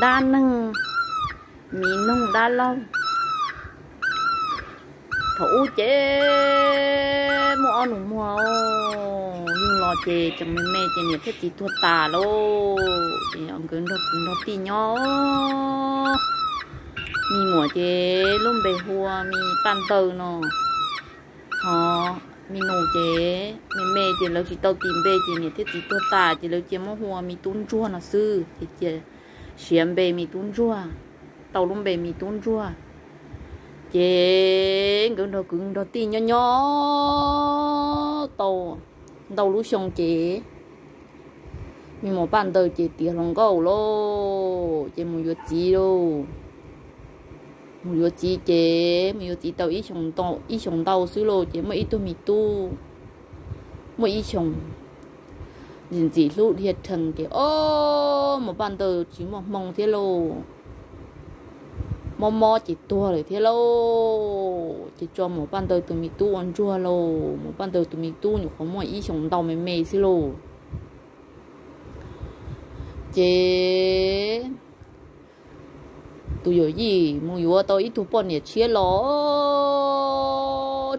Dab neeg, mi noog dab laug. Thaum ub ces muaj ob nus muag, yug los ces tseem me me ces niam thiab txiv tuag tas lauj. Ces nkawd nrog kwv nrog tij nyob. Mi muam ces lub npe hu ua Mi Paj Ntawg no. Ho mi nus ces me me ces lawv tsis tau tis npe ces niam thiab txiv tuag tas ces lawv cia muab hu ua Mi Tub Ntsuag no xwb ces cia siav npe Mi Tub Ntsuag, tau lub npe Mi Tub Ntsuag. Ces nkawd nrog kwv nrog tij nyob nyob tau ntau lub xyoo ces me muam Paj Ntawg ces tiav hluas nkauj lauj, ces mus yuav txiv lauj. Mus yuav txiv ces mus yuav txiv tau ib xyoos ntau xwb lauj, ces muaj ib tug me tub, muaj ib xyoos ntxim ntxim hlub dhia rhees ces ob muam Paj Ntawg tsis muaj hmoo thiab lauj, mob mob ces tuag lawm thiab lauj. Ces tso muam Paj Ntawg tus me tub ua ntsuag lauj, muam Paj Ntawg tus me tub nyuam qhuav muaj ib xyoos ntau me me xwb lauj. Ces tus yawm yij mus yuav tau ib tug poj niam tshiab los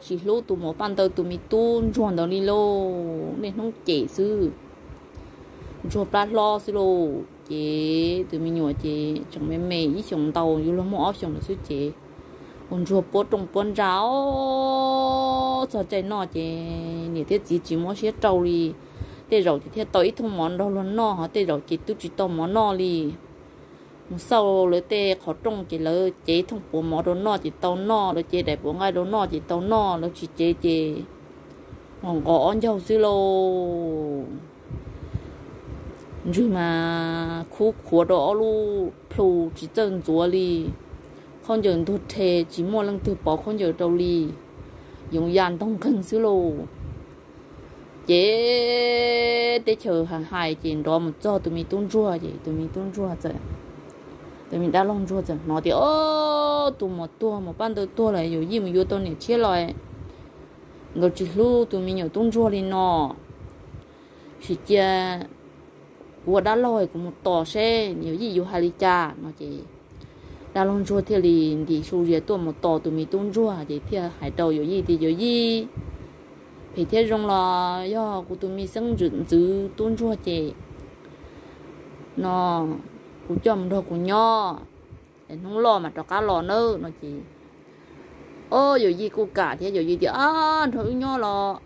tsis hlub tus muam Paj Ntawg tus me tub ntsuag ntawd li lauj, niaj hnub cem xwb, ntsuag plab hlob xwb lauj. Ces tus me nyuam ces tseem me me ib xyoos ntau yuav luag muaj ob xyoos lawm xwb ces ua ntsuag puab rooj puab ntsa os. Txog caij noj ces niam thiab txiv tsis muab siab rau li, tej zaum ces thiaj tau ib thooj mov nrog luag noj, ho tej zaum ces twb tsis tau mov noj li. Mus xauj lawv tej qhov rooj ces lawv cev thooj puav mov rau noj ces tau noj, lawv cev daim puav nqaij rau noj ces tau noj, lawv tsis cev ces nqos nqos ob ncaug xwb lauj. Ntswg mas khub khuav rau ob lub plhu tsis txawj ntxuav li, khaub ncaws ntuag rhe tsis muaj leej twg pauv khaub ncaws rau li, yoov ya ntog nkeeg xwb lauj. Ces teb chaws hais hais ces nrov mus txog tus me tub ntsuag ces tus me tub ntsuag txawm, tus me dab laug ntsuag txawm hnov tias, Ob, tus muam tuag, muam Paj Ntawg tuag lawm, yawm yij mus yuav tau niam tshiab los, nkawd tsis hlub tus me nyuam tub ntsuag li no. Sim cia kuv ua dab laug kuv mus tos seb yawm yij yuav hais li cas no ces dab laug ntsuag thiaj li ntim su zias tuaj mus tos tus me tub ntsuag ces thiaj hais rau yawm yij tias, Yawm yij, phem thiab zoo los yog kuv tus me xeeb ntxwv tub ntsuag ces no kuv coj mus nrog kuv nyob, hnub loj mas rov qab los nawb no ces, Ob, yawm yij kuj kam thiab, yawm yij tias, Ab, nrog wb nyob los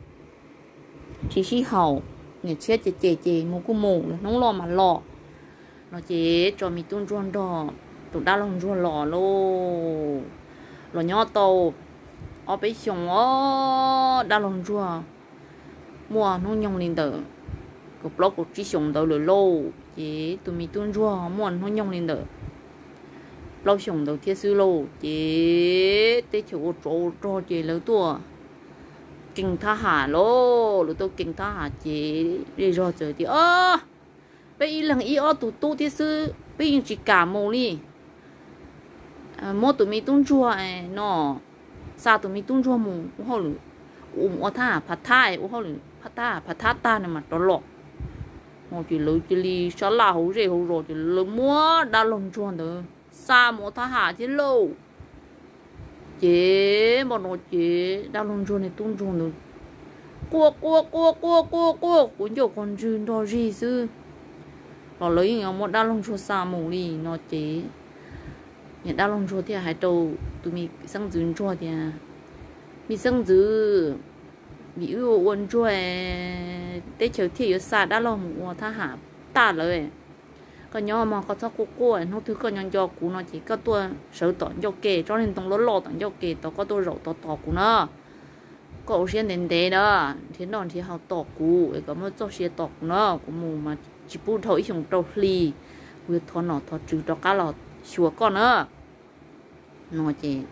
tsis sib haum, niam tshiab ces ces ces mus kuj mus, hnub loj mas los no ces tso me tub ntsuag nrog tus dab laug ntsuag los lauj. Los nyob tau ob peb xyoos os, dab laug ntsuag muaj hnub nyoog li ntawm kaum plaub kaum tsib xyoos ntawd lawm lauj. Ces tus me tub ntsuag muaj hnub nyoog li ntawm plaub xyoos ntawd thiab xwb lauj. Ces teb chaws ua tsov ua rog ces lawv tuaj kees thab ham lauj, lawv tuaj kees thab ham ces zej zog txawm tias, Ob, peb ib leeg ib ob tug tub thiab xwb, peb yeej tsis kam mus li. Muab tus me tub ntsuag no, xa tus me tub ntsuag mus ua hauj lwm, ua mus ua thab ham phav thab, ua hauj lwm phav thab ham phav thab tag no mas rov los. Ces lawv cia li sab laj hauv zej hauv zos ces lawv muab dab laug ntsuag ntawd xa mus ua thab ham thiab lauj. Ces npaj no ces dab laug ntsuag niag tub ntsuag ntawd quaj quaj quaj quaj quaj quaj quaj ncauj quaj ntswg nrog zig xwb, los lawv yeej yuav muab dab laug ntsuag xa mus li no ces, niag dab laug ntsuag thiaj hais rau tus me xeeb ntxwv ntsuag tias, Me xeeb ntxwv, vim wb ua ua ntsuag, teb chaws thiaj yuav xa dab laug mus ua thab ham tag lawm. Koj nyob mog, koj txhob quaj quaj, hnub twg koj nco nco kuv no ces koj tuaj sawv tom ncauj ke, tsob niag ntoo loj loj tom ncauj ke tod, koj tuaj zaum tod tos kuv na. Koj ua siab ntev ntev na, nrhiav noj nrhiav haus tos kuv es kom muaj txoj sia tos kuv na, kuv mus mas tsis pub dhau ib xyoos rau hli, kuv yuav thov nom thov tswv rov qab los xyuas koj na. No ces,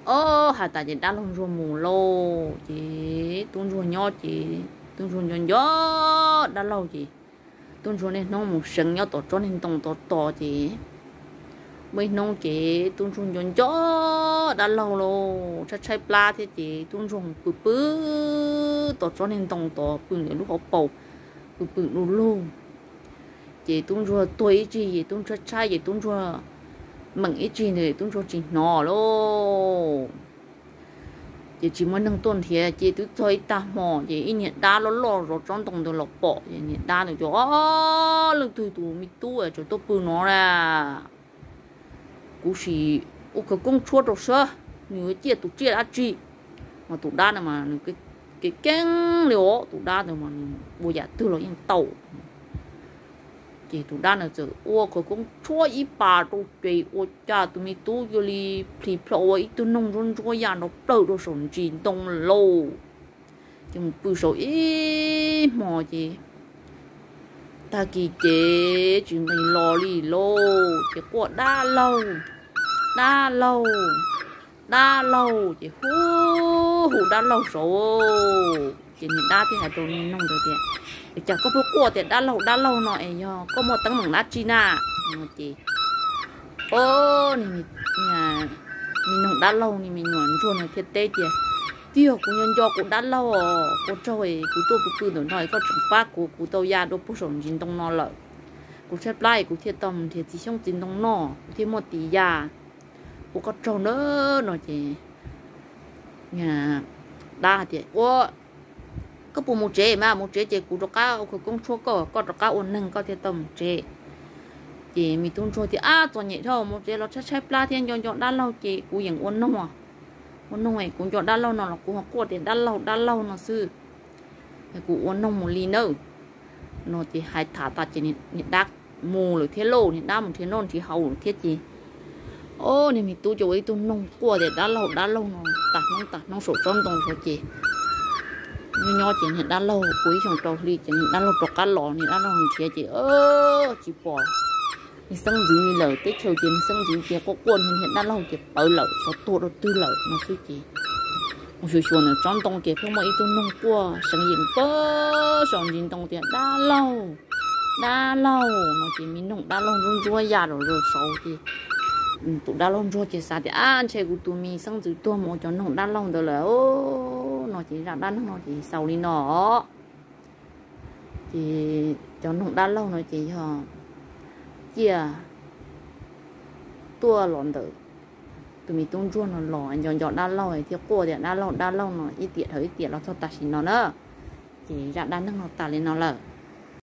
o, hais tas ces dab laug ntsuag mus lauj. Ces tub ntsuag nyob ces tub ntsuag nco nco dab laug ces tub ntsuag niaj hnub mus seev nyob tom tsob niag ntoo tod tos ces muaj ib hnub ces tub ntsuag nco nco dab laug lauj, tshaib tshaib plab thiab ces tub ntsuag mus pw pw tom tsob niag ntoo tod, pw ntawm lub hauv paus, pw pw du lug. Ces tub ntsuag tuag ib tsig, ces tub ntsuag tshaib tshaib, ces tub ntsuag meem ib tsig ntawd tub ntsuag tsis hnov lauj. Ces tsis muaj neeg tuaj nrhiav, ces twb txog ib tag hmo ces ib niag dab loj loj zov tsob ntoo ntawd los pom, ces niag dab ntawd tias, Ob, leej twg tus me tub tseem tuaj pw no na? Kuv sim ua khawv koob tshuab rau saib nws yuav ciaj tus tsiaj dab tsi. Mas tus dab na mas nws keev keev li os, tus dab ntawd mas nws ua yam twg los yeej tau. Ces tus dab ntawd txawm ua khawv koob tshuab ib pas rau ces ua cas tus me tub cia li plhis plho ua ib tug noog ntsuab ntsuab ya nrov plawg rau saum ntsis ntoo lauj. Ces mus pw saud ib hmo ces tag kis ces tsis nqis los li lauj, ces quaj, Dab laug, dab laug, dab laug, ces hu, hu dab laug saud. Ces niag dab thiaj hais rau niag noog ntawd tias, Es cas koj pheej quaj tias dab laug dab laug no es yog koj muaj teeb meem dab tsi na? No ces, o, niag me noog dab laug, niag me nyuam ntsuag no thiaj teb tias, Twb yog kuv nco nco kuv dab laug os, ua tsaug es kuv tuaj pw pw ntawm no es koj tseem pab kuv, kuv tau ya dua puag saum ntsis ntoo no lawm. Kuv tshaib plab es kuv thiaj tau mus nrhiav txiv xyoob txiv ntoo noj, kuv thiaj muaj tis ya. Ua koj tsaug nawb. No ces dab tias, Ua, koj puas mus tsev mas, mus tsev ces kuv rov qab ua khawv koob tshuab koj, koj rov qab ua neeg koj thiaj tau mus tsev. Ces me tub ntsuag tias, Ab, txom nyem dhau, mus tsev los tshaib tshaib plab thiab nco nco dab laug ces kuv yeem ua noog. Ua noog es kuv nco dab laug no los kuv ho quaj tias dab laug dab laug no xwb. Kuv ua noog mus li nawb. No ces hais tham tas ces niag dab mus lawm thiab lauj, niag dab mus nrhiav noj nrhiav haus lawm thiab ces, o, niag me tub ces ua ib tug noog quaj tias dab laug dab laug no tas hnub tas hnub saum tsob ntoo saud ces nyob nyob ces niag dab laug puv ib xyoos rau hli ces niag dab laug rov qab los, niag dab laug nrhiav ces tsis pom niag xeeb ntxwv li lawm. Teb chaws ces niag xeeb ntxwv ces quaj quaj niag dab laug ces pawv lawm, xyov tuag rau twg lawm no xwb ces mus xyuas xyuas ntawm tsob ntoo ces pheej muaj ib tug noog quaj seev yees puag saum ntsis ntoo tias dab laug, dab laug no ces me noog dab laug ntsuab ntsuab ya los zaum saud ces tus dab laug ntsuag ces xav tias, Ab, ntshe kuv tus me xeeb ntxwv tuag mus ua cov noog dab laug ntawd lawm no ces zaj dab neeg no ces xaus li no. Ces cov noog dab laug no ces yog ciaj tuaj los ntawm tus me tub ntsuag no los nco nco dab laug thiaj quaj tias dab laug dab laug no ib tiam dhau ib tiam los txog tam sim no na. Ces zaj dab neeg no tas li no lawm.